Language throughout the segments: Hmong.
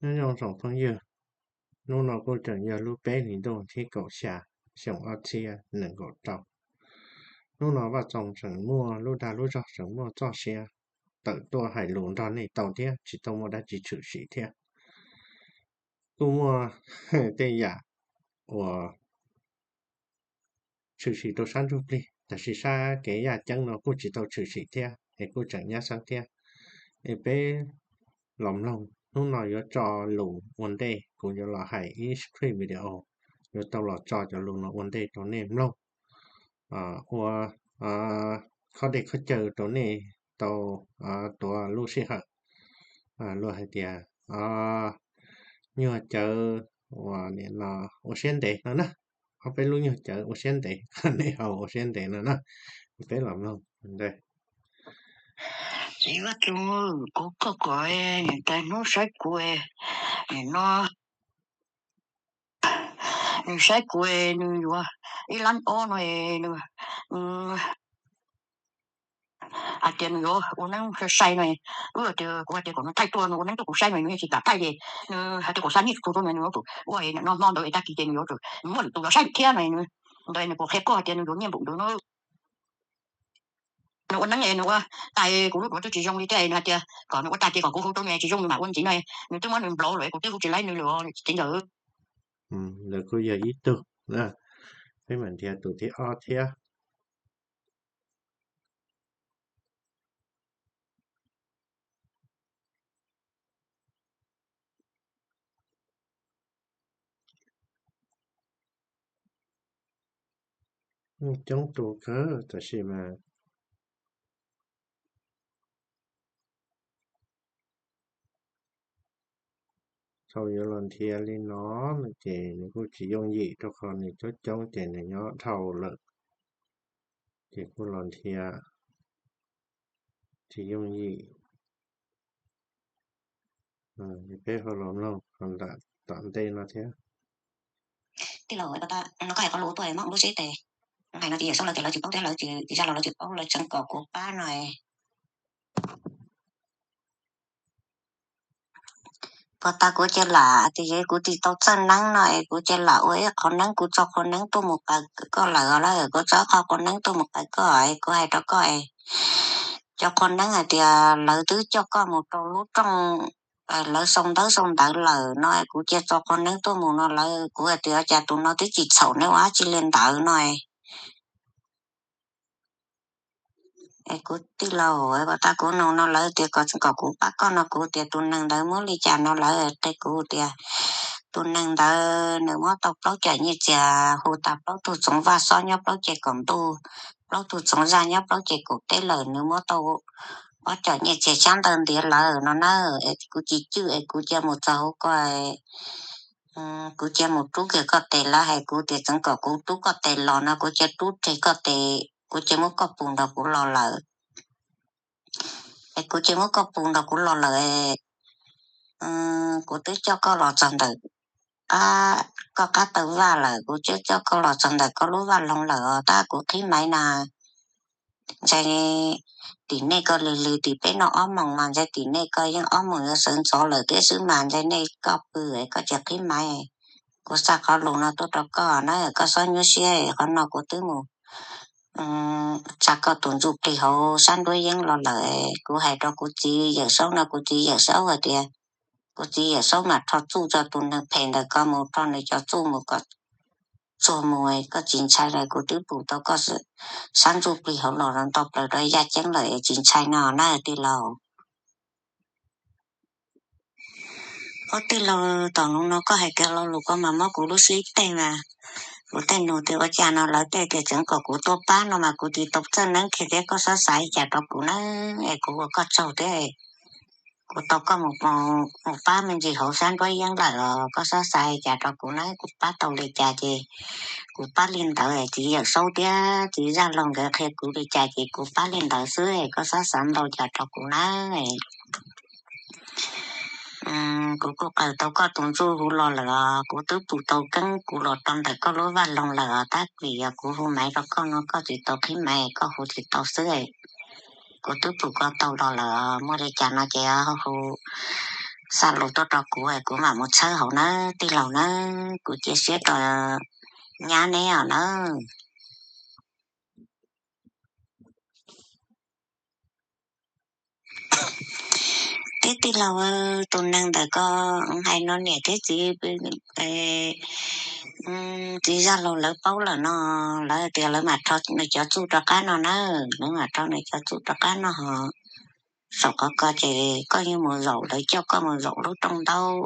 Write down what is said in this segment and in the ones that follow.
Nyob zoo tsoom phooj ywg, hnub no kuj tseem yog lub peb hlis ntuj thib kaum xya, xyoo ob txhiab nees nkaum rau. Hnub no Vaj Txoos tseem muaj lub dag lub zog, tseem muaj txoj sia tawm tuaj hais lus nrog nej tau thiab, tsis tau muaj dab tsi tshwm sim thiab. Kuj muaj tej yam uas tshwm sim rau sab ntsuj plig, tab sis sab kev yaj ceeb no kuj tsis tau tshwm sim thiab es kuj tseem nyab xeeb thiab. Es peb los mloog, hnub no yuav tso lus ua ntej, kuv yuav los hais ib script video, yuav tau los tso cov lus no ua ntej rau nej mloog, ua khob dej khob cawv rau nej tau tuav lub sij hawm, luag hais tias nyuag cawv uas nim no ua siab ntev no na, ob peb lub nyuag cawv ua siab ntev, nej ho ua siab ntev no na. Peb los mloog. Txiv Vaj Txoos, kuv koj kom niam tais hnub saib kuv, nim no nws saib kuv, nws yuav ib lab ob no, nws hais tias nws yuav ua neeb sai sai no, wb tias kuv hais tias kom nws thaij tuaj nws ua neeb rau kuv saib no, nws yeej tsis kam thaij ces nws hais tias kom xa nyiaj txug rau nws, nws yuav tsum ua no hmo ntawd es tag kis ces nws yuav tsum muaj lwm tus yuav saib thiab no. Ntawd nws kuj qhia koj hais tias nws yuav nyiaj npaum ntawd no. Nws ua neeb es nws ua tas kuv lub duav twb tsis zoo li thiab, nws hais tias kom nws ua tas ces kom kuv hu rau nws, tsis zoo nws mam ua ntxiv no. Nws twb muab nws nplov lawm, kuv twb hu tsis laib nws lawm os txiv ntxawm. Lawv kuj yog ib tug na, peb mam nrhiav tus thib ob thiab. Muaj coob tus kawg tab sis mas thaum yuav los nrhiav li no no ces nws kuj tsis yooj yim, rau qhov nws coob coob ces nws nyob dhau lawm, ces kuj los nrhiav tsis yooj yim. Peb ho los mloog qhov tom ntej no thiab. Tij laug, no koj hais qhov lus tuaj muab lub sib tes, hais no tsis yawm saub lawv tias lawv tsis paub thiab, lawv tsis zaj los lawv tsis paub, lawv tseem kom kuv pab no. Puas tas kuv cia lam tias kuv tsis tau txawj neeb no es kuv cia lam ua ib qho neeb, kuv tso qhua neeb tuaj mus qaws koj lawm lawm, kuv tso qhov qhua neeb tuaj mus qaws koj es kuv hais rau koj es cov qhua neeb hais tias lawv twb coj koj mus rau lub rooj, lawv sau ntawv sau ntawv lawm no, kuv cia tso qhua neeb tuaj mus no lawm, kuv hais tias cas tus no twb tsis txhaum neb ua dab tsi li ntawd no. Es kuv tij laug, puas tas kuv nug no lawv tias kom tseem kom kuv pab koj no, kuv tias tus neeg ntawd muab li cas no lawv qhia kuv tias tus neeg ntawd nws muab tau plaub cawm nyiaj txiag, hu tas plaub tug txoov vaj xob nyob plaub ceg kaum ntuj, plaub tug txoov zaj nyob plaub ceg kaum teb lawm, nws muab tau ob cawm nyiaj txiag xyab ntawv ntiav lawm no na. Es kuv tsis cwj es kuv cia mus txog hauv ko, kuv cia mus rub kiag koj tes, lawv hais kuv tias tseem kom kuv rub koj tes los no, kuv cia rub rhe koj tes, kuv cia muab koj pus nrog kuv los lawm. Es kuv cia muab koj pus nrog kuv los lawm, kuv twb coj koj los txog ntawm koj qab taw vaj lawm, kuv twb coj koj los txog ntawm koj lub vaj loog lawm os, tab kuv qhib maiv na. Ntshai tim nej ko lwg lwg tim peb no ob moos mas ntshai tim nej ko yeej ob moos yuav sawv ntxov lawm thiab xwb mas ntshai nej koj pw koj cia qhib maiv. Kuv xa qhov lus no tuaj rau koj na, koj txhob nyuaj siab, qhov no kuv twb mus tsa koj tus ntsuj plig hauv sab nruab yeeb los lawm. Kuv hais rau kuv txiv Yawm Saub no, kuv txiv Yawm Saub hais tias kuv txiv Yawm Saub mam rho txuj rau tus neeg phem ntawd, koj mus rho nws cov txuj mus kom txuag mus, koj tsis ntshai lawm, kuv twb pum tau koj sab ntsuj plig hauv los nto plaws rau yaj ceeb lawm, tsis ntshai no na tij laug. Ob tij laug, tom nub no koj hais kiag lo lus ko mas mob kuv lub siab ib teg mas. Kuv tej nus tias ua cas no lawv tej tias tseem kom kuv tuaj pab no mas kuv tsis tau txawj neeb kiag thiab, koj xob xav li cas rau kuv na, es kuv ua koj tsaug thiab. Kuv tau koj mus pab me ntsis hauv sab nruab yeeb lawm os, koj xob xav li cas rau kuv na, kuv pab tau li cas ces kuv pab li ntawd. Txiv Yawm Saub thiab txiv Zaj Laug nkawd qhia kuv li cas ces kuv pab li ntawd xwb, koj xob xav ntau cas rau kuv na. Kuv kuj qaws tau koj tus ntsuj huv los lawm os, kuv twb pum tau keeb kuv los rau ntawm koj lub vaj loog lawm os, tab vim yog kuv hu maiv rau koj no koj tsis tau qhib maiv, koj hu tsis tau xwb. Kuv twb pum koj tau los lawm, muaj li cas no ces hu xa lus tuaj rau kuv es kuv mam mus tshawb hauv nawb tij laug nawb, kuv cia siab rau nyab neb os nawb. Tib tij laug, tus neeg ntawm ko hais no niam thiab txiv, txiv zaj laug lawv paub lawm no, lawv tias lawv mam rho nws cov txuj rov qab no na, lawv mam rho nws cov txuj rov qab no ho. Saum qhov ko ces koj yeej mus zaum, lawv coj koj mus zaum lub rooj ntaub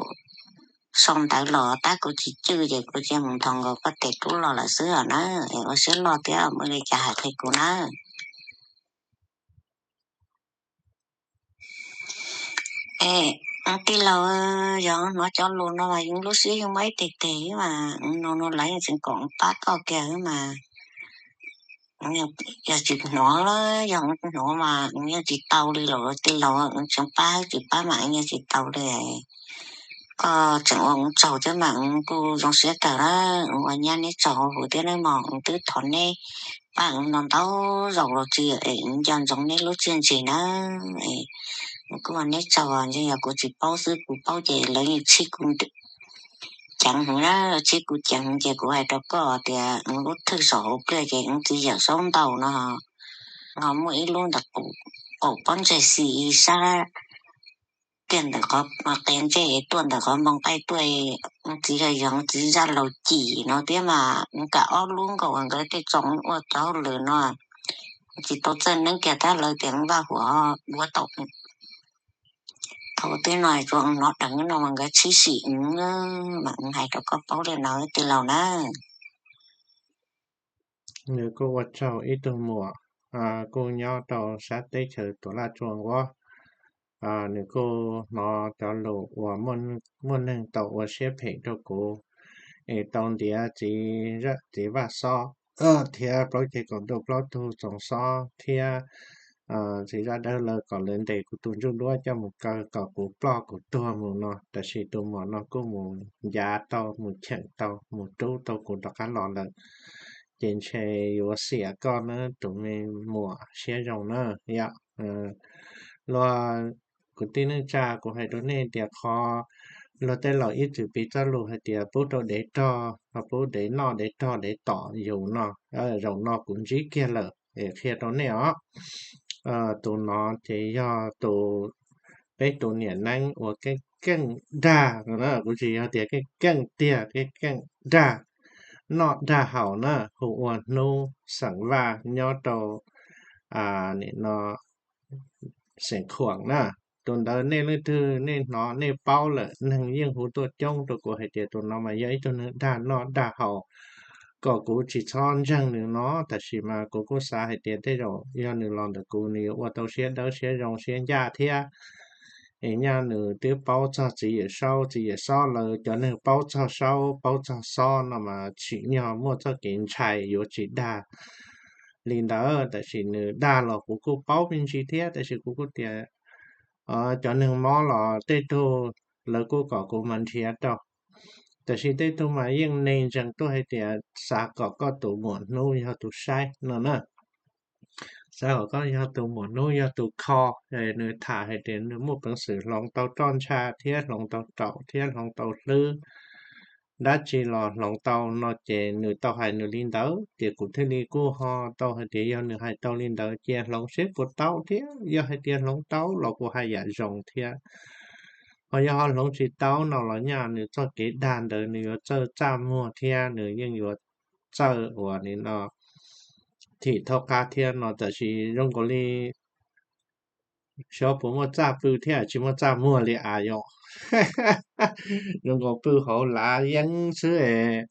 sau ntawv los tab kuv tsis cwj ces kuv cia mus nthos nkaus koj tes rub los lawm xwb os na. Es ua siab loj thiab muaj li cas hais qhia kuv na. Es tij laug, yog hnov cov lus no mas yeej lub siab yeej muaj ib teg teg mas no no lawv yeej tseem kom pab koj kiag mas yog tsis hnov, yog hnov mas yeej tsis tau li lawm tij laug, tseem pab tsis pab mas yeej tsis tau li. Koj tseem ua tsaug thiab mas kuj zoo siab kawg na, ua nyab neb tsaug huv thiab nawb mog, twb thov neb pab no ntau zaus los tsis es nco ntsoov neb lub txiaj ntsig na. Kuj ua neb tsaug, ntshe yog kuv tsis paub xwb, kuv paub ces lawv yeej txhib kuv ceev heev na, txhib kuv ceev heev ces kuv hais rau koj tias lub thwj saum hauv pliaj ces txiv yawm saub ntaus no ho muaj ib lub ntawm qaum pob ntseg xis sab kiag ntawm qhov qia ntsej tuaj ntawm qhov npoo nqaij tuaj, txiv yog txiv zaj laug cim no thiab mas kam ob lub nkaus nkawd tej txoos ua cov hauj lwm no tsis tau txawj neeb kiag thiab lawv tias Vaj Huam ua tau. Thaum twb no tsuas hnov dheev no mas nkawd txhib sim mas hais rau koj paub li no tij laug na. Nws kuj ua tsaug ib tug muam kuj nyob rau sab teb chaws Tuam Laj Tsua Nquab. Nws kuj hnov cov lus uas muaj neeg tau ua siab phem rau kuv es tau ntiav txiv, txiv Vaj Xob thiab plaub ceg kaum ntuj plaub tug Txoov Xob thiab txiv Zaj Dawb lawv kom lawv ntes kuv tus ntsuj duab coj mus kaw kom kuv ploj kuv tuag mus no, tab sis tus muam no kuj mus ncav tau, mus cheem tau, mus rub tau kuv rov qab los lawm. Ces ntshe yuav xiam koj na tus me muam siab zoo na yom. Luag, kwv tij neej tsa, kuv hais rau nej tias qhov luag tej laus ib txwm piv txoj lus hais tias pub rau dev rog, pub dev noj dev rog dev tom yus no, zaum no kuv ntsib kiag lawm es qhia rau nej os. Tus no ces yog tus, peb tus niam neeb uas keej keej dag no, kuv tsis yog tias keej keej tiag, keej keej dag, noj dag haus na, hu ua Hnub xeem Vaj nyob rau nim no xeem Khuam na. Tus ntawd nej leej twg nej hnov nej paub lawm, neeg yeej hu tuaj coob rau kuv hais tias tus no mas yog ib tug neeg dag noj dag haus, kom kuv tsis txhob ntseeg nws no, tab sis mas kuv kuj xav hais tias tej zaum yog nws los ntawm kuv nws yuav ua tau siab dawb siab zoo siab ncaj thiab. Es nyaj nws twb paub txog txiv yawm saub, txiv yawm saub lawv cov neeg paub txog saub paub txog xob no mas tsim nyog muaj txoj kev ntshai yuav tsis dag li ntawd, tab sis nws dag los kuv kuj paub me ntsis thiab, tab sis kuv kuj tias cov neeg mob los tej tug lawv kuj kom kuv mas nrhiav rau, tab sis tej tug mas yeej ntseeg tuaj hais tias xav kom koj tus muam Hnub yog tus saib no na, xav kom koj yog tus muam Hnub yog tus kho, nws tham hais tias nws muaj peev xwm hloov tau roj ntsha thiab hloov tau raum thiab hloov tau hlwb, dab tsi los hloov tau no ces nws tau hais nws li ntawd ces kuv thiaj li kuj ho tau hais tias yog nws hais tau li ntawd cia hloov seb puas tau thiab, yog hais tias hloov tau los kuj haj yam zoo thiab. Ho yog ho hloov tsis tau no los nyaj nws txoj kev dag ntawd nws yuav txawj txaj muag thiab nws yeej yuav txawj uas nim no thim thaub qab thiab no, tab sis zoo nkaus li xyov puas muaj txaj pw thiab tsis muaj txaj muag li as yom. Zoo nkaus pw hauv lav yeeb xwb es,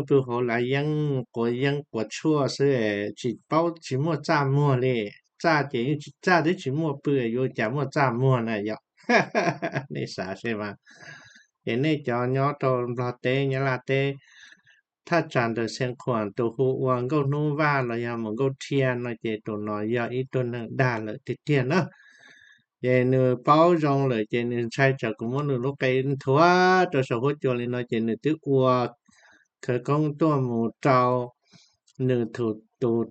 pw hauv lav yeeb quav yeeb quav tshuaj xwb es tsis paub tsis muaj txaj muag li. Txaj ces yeej tsis, txaj twb tsis muaj pw yuav cas muaj txaj muag na yom. Nej xav seb mas, ces nej cov nyob rau Nplog teb Nyab Laj teb, thaj tsam ntawm Xeev Khuam tus hu ua Nkauj Hnub Vaj los yog mus Nkauj Rhia no ces tus no yog ib tug neeg dag lawm tiag tiag na. Ces nws paub zoo lawm ces nws ntshai tsam kuv muab nws lub qe nthuav rau saum huab cua li no ces nws twb ua khawv koob tuaj mus rau nws tus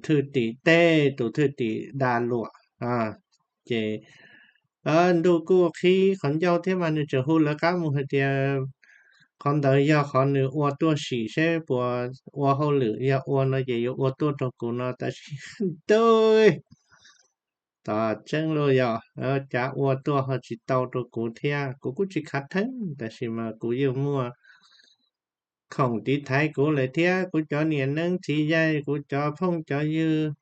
thwj tim teb, tus thwj tim dag luam, ces Ntuj kuj qhib qhov ncauj thiab mas nws tseem hu lawv qab mus hais tias qhov ntawd yog qhov nws ua tuaj sim seb puas ua hauj lwm, yog ua no ces yuav ua tuaj rau kuv no tab sis tub, tom tseeb los yog cav ua tuaj ho tsis tau rau kuv thiab kuv kuj tsis khav theeb tab sis mas kuv yeej muaj khoom tiv thaiv kuv lawm thiab kuv cov niam neeb txiv yaig, kuv cov phooj cov ywg,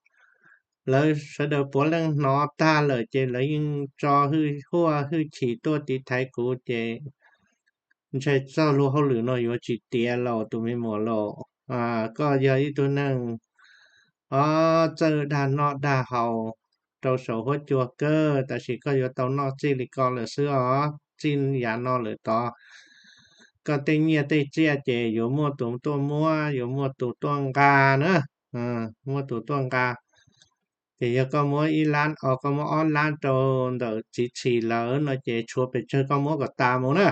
lawv sawv daws puav leej hnov tag lawm ces lawv yeej tso hwj huaj hwj chim tuaj tiv thaiv kuv ces ntshai txog luag hauj lwm no yuav tsis tiav los tus me muam los. Koj yog ib tug neeg o txawj dag noj dag haus rau saum huab cua kawg tab sis koj yuav tau noj txij li ko lawm xwb os, txij yav no lawm tod koj tej nyiaj tej txiaj ces yuav muaj tus tuaj muab, yuav muaj tus tuaj nqa na, muaj tus tuaj nqa. Ces yog koj muab ib lab os, koj muab ob lab rau ntawm txiv txhis lawm no ces tshuav pes tsawg koj muab kom tas mus na.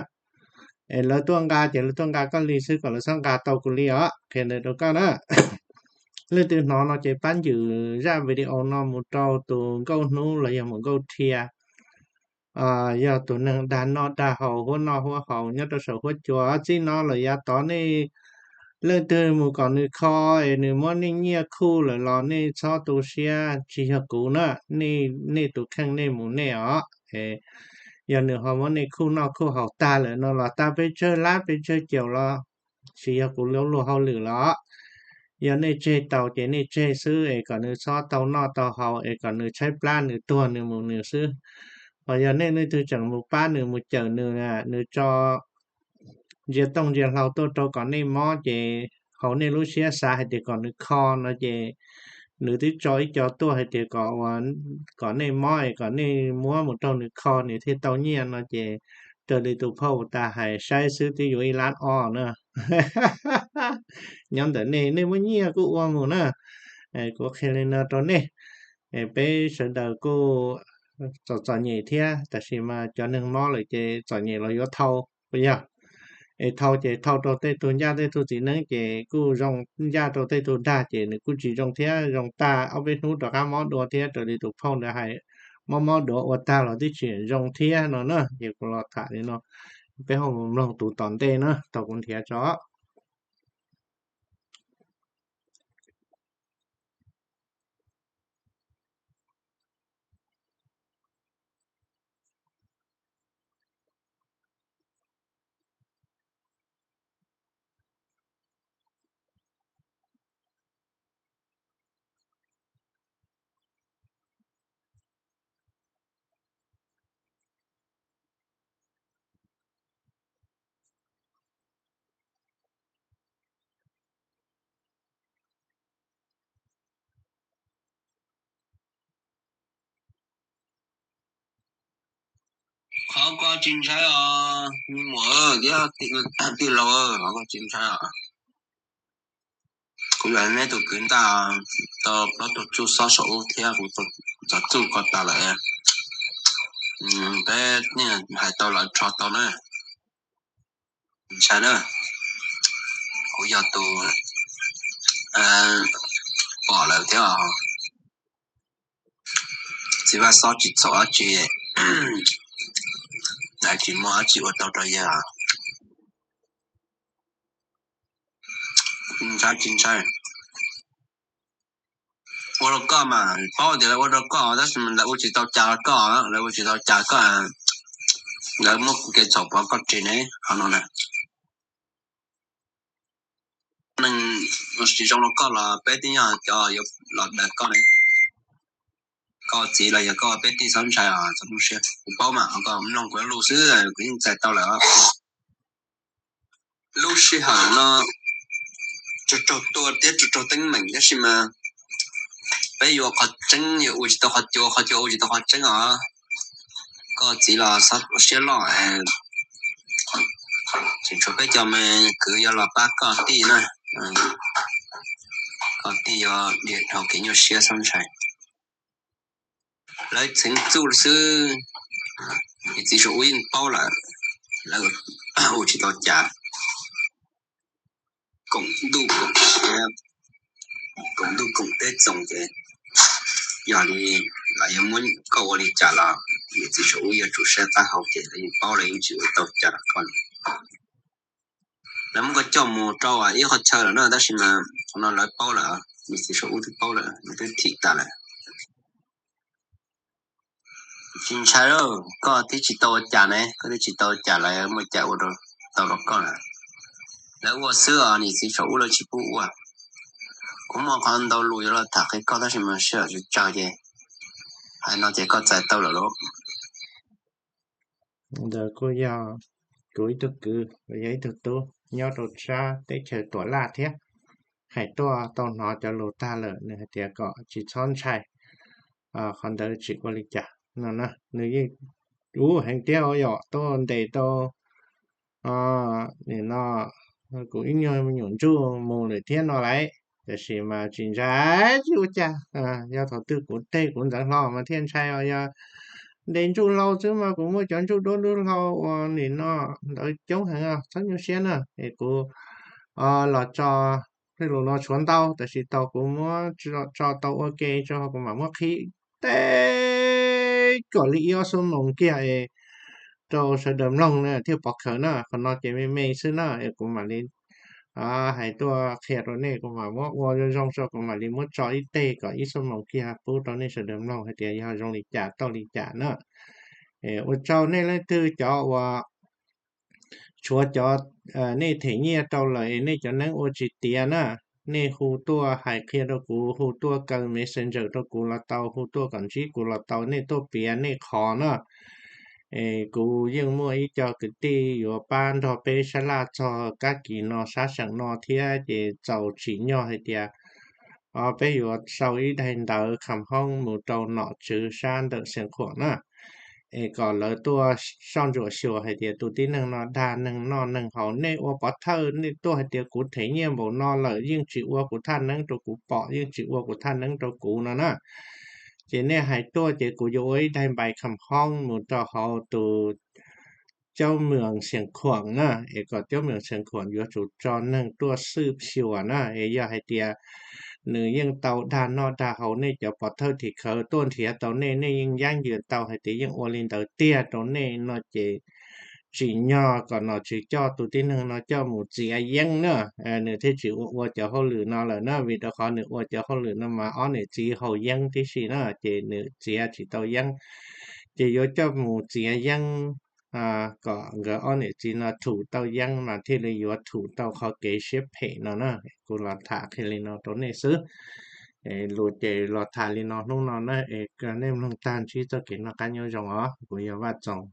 Es lawv tuaj nqa ces lawv tuaj nqa koj li xwb, kom lawv txhob nqa tau kuv li os, qhia ntawd rau koj na. Leej twg hnov no ces pab ncwm zaj video no mus rau tus nkauj hnub los yog mus nkauj rhia, yog tus neeg dag noj dag haus, huab noj huab haus nyob rau saum huab cua txij no lawm yav tod nej leej twg mus kom nws kho es nws muab nej nyiaj khuj lawm los nej txhob tu siab, tsis yog kuv na, nej tus kheej nej mus nej os. Yog nws ho muab nej khuj noj khuj haus tag lawm no los tag pes tsawg lab pes tsawg caum los tsis yog kuv lub luag hauj lwm los. Yog nej tseg tau ces nej tseg xwb es kom nws txhob tau noj tau haus es kom nws tshaib plab nws tuag nws mus nws xwb. Ho yog nej leej twg tseem mus pab nws mus cawm nws, nws tso ntsia tooj ntsia hlau tuaj rau kom nej mob ces hauv nej lub siab xav hais tias kom nws kho no ces nws twb tso ib co tuaj hais tias kom, kom nej mob es kom nej muab mus rau nws kho nws thiaj tau nyiaj no ces raws li tus phauj tas hais saib xwb twb yuav ib lab ob na. Nyob ntawm nej, nej muaj nyiaj kuj ua mus na. Kuv qhia li no rau nej, peb sawv daws kuj txom txom nyem thiab tab sis mas cov neeg mob lawm ces txom nyem los yuav thau, puas yog? Es thau ces thau rau tej tug ncaj tej tug txiv neeb ces kuj zoo, ncaj rau tej tug dag ces nws kuj tsis zoo thiab, zoo tag ob peb hnub rov qab mob dua thiab raws li tus phauj ntawd hais, mob mob duav ua tag los twb tsis zoo thiab no na. Ces kuv los tham li no, peb ho mus mloog tus tom ntej na, tau kuv nrhiav tso. Qhov koj tsis ntshai os me muam thiab tij laug, qhov koj tsis ntshai os. Kuv yog neb tus kwv ntaj, tau plaub tug tsuj xob saum ub thiab kuv txog txuj ko tas lawm. Peb hais tau lawv rho tau na. Ntshai na, kuv yog tus pom lawm thiab. Txiv Vaj Xob tsis txhaum dab tsi, lawv tsis muaj dab tsi ua tau rau yawg. Ntshai tsis ntshai. Ua rau koj mas paub tias lawv ua rau koj tab sis mas lawv ua tsis tau cas rau koj, lawv ua tsis tau cas koj, lawv muab kev txhaum pov koj ris ne qhov no na. Neeg tsis zoo rau koj los peb twb yog cov yuav los dag koj ne. Koj txiv los yog koj peb tij txhob ntshai os, txhob tu siab. Kuv paub mas, koj mloog kuv lub xwb kuv yeej txais tau lawm. Lub sij hawm no tsaug tsaug tua thiab tsaug tsaug teeb meem tab sis mas peb yuav qhov tseeb, yuav ua tsis tau qhov cua, qhov cua ua tsis tau qhov tseeb os. Koj txiv los txhob ua siab loj, tseem tshuav peb cov me kwv yuav los pab koj tij na. Koj tij yuav dhau kev nyuaj siab txhob ntshai. Lawv txheev txuj xwb, txiv saum ub yeej paub lawm, lawv ua tsis tau cas. Koom ntuj koom siab, koom ntuj koom teb txoos ces yog li lawv yuav muab koj ua li cas los niam txiv saum ub yuav tsum saib qab hau ces lawv yeej paub, lawv yeej tsis ua tau cas rau koj li. Lawv muab koj coj mus rau ib qhov chaw lawm na, tab sis mas qhov no lawv paub lawm, niam txiv saum ub twb paub lawm, nws twb thim tas lawm. Tsis ntshai lauj, koj twb tsis tau ua cas ne, koj twb tsis tau ua cas, lawv muaj cas ua tau rau koj lawm. Lawv ua xwb os, niam txiv saum ub lawv tsis pub ua. Kuv muaj qhov ntau lus yuav los tham qhia koj tab sis mas sij hawm tsis tsawg ces hais no ces koj txais tau lawm lauj. Ntawd kuj yog kuv ib tug kwv, yog ib tug tub nyob rau sab teb chaws Tuam Laj thiab. Hais tuaj tau hnov cov lus tag lawm nws hais tias kom tsis txhob ntshai, qhov ntawd tsis ua li cas no na. Nws yeej ub heev thiab yom, tuaj ntes tau nim no kuv ib nyuag me nyuam ntsuj mus lawm thiab no lauj, tiam sis mas tsis ntshai, tsis ua cas. Yog thaum twg kuv teg kuv ntxeev hlo mas thiaj ntshai os, yog ntes ntsuj hlau xwb mas kuv muaj cov ntsuj duab duab hlau uas nim no ntawd coob heev, txhob nyuaj siab na. Es kuv los tso tej lus no tshuav ntau, tab sis tau kuv muab tso tau ua ke tso kuv mam muab qhib teb kom li ib ob xuab moos kiag es rau sawv daws mloog na thiaj pov khawv na. Qhov no ces me me xwb na, es kuv mam li hais tuaj qhia rau nej, kuv mam muab ua zoo zoo tso kuv mam li muab tso ib teg kom ib xuab moos kiag pub rau nej sawv daws mloog hais tias yog zoo li cas tau li cas na. Ua tsaug nej leej twg cov uas tshuav cov nej them nyiaj rau lawm es nej cov neeb ua tsis tiav na, nej hu tuaj hais qhia rau kuv, hu tuaj kaw Messenger rau kuv los tau, hu tuaj kom ntsib kuv los tau, nej tuaj piav nej qhov na. Es kuv yeej muaj ib co kwv tij yuav pab nrog peb sab laj txog kab kis no sab seem no thiab, ces txaus tsim nyog hais tias peb yuav sau ib daim ntawv kham hoob mus rau nom tswv sab ntawm Xeev Khuam na. Es kom lawv tuaj soj ntsuam xyuas hais tias tus tib neeg no dag neeg noj neeg haus, nej ua pov thawj, nej tuaj hais tias kuv them nyiaj npaum no lawm yeej tsis ua kuv thaj neeb rau kuv pom, yeej tsis ua kuv thaj neeb rau kuv no na. Ces nej hais tuaj ces kuv yuav ua ib daim npaim kham hoob mus rau hauv tus cauj mws Xeev Khuam na, es kom cauj mws Xeev Khuam yuav tsum tso neeg tuaj xwb xyuas na. Es yog hais tias nws yeej tau dag noj dag haus, nej cov pov thawj tim khawv tuaj nrhiav tau nej, nej yeej yeeb yws tau hais tias yeej ua li ntawd tiag rau nej no ces tsim nyog kom nom tswv coj tus tib neeg no coj mus txiav yeeb na. Nws thiaj tsis ua ua cov hauj lwm no lawm na, vim rau qhov nws ua cov hauj lwm no mas ob niam txiv haus yeeb tib si na, ces nws txiav tsis tau yeeb. Ces yuav coj mus txiav yeeb kom nkawd ob niam txiv no thum tau yeeb mas thiaj li yuav thum tau qhov kev siab phem no na. Kuv los tham qhia li no rau nej xwb. Lus ces los tham li no hnub no na, es nej mloog tag ntsib txoj kev noj qab nyob zoo os. Kuv yog Vaj Txoos.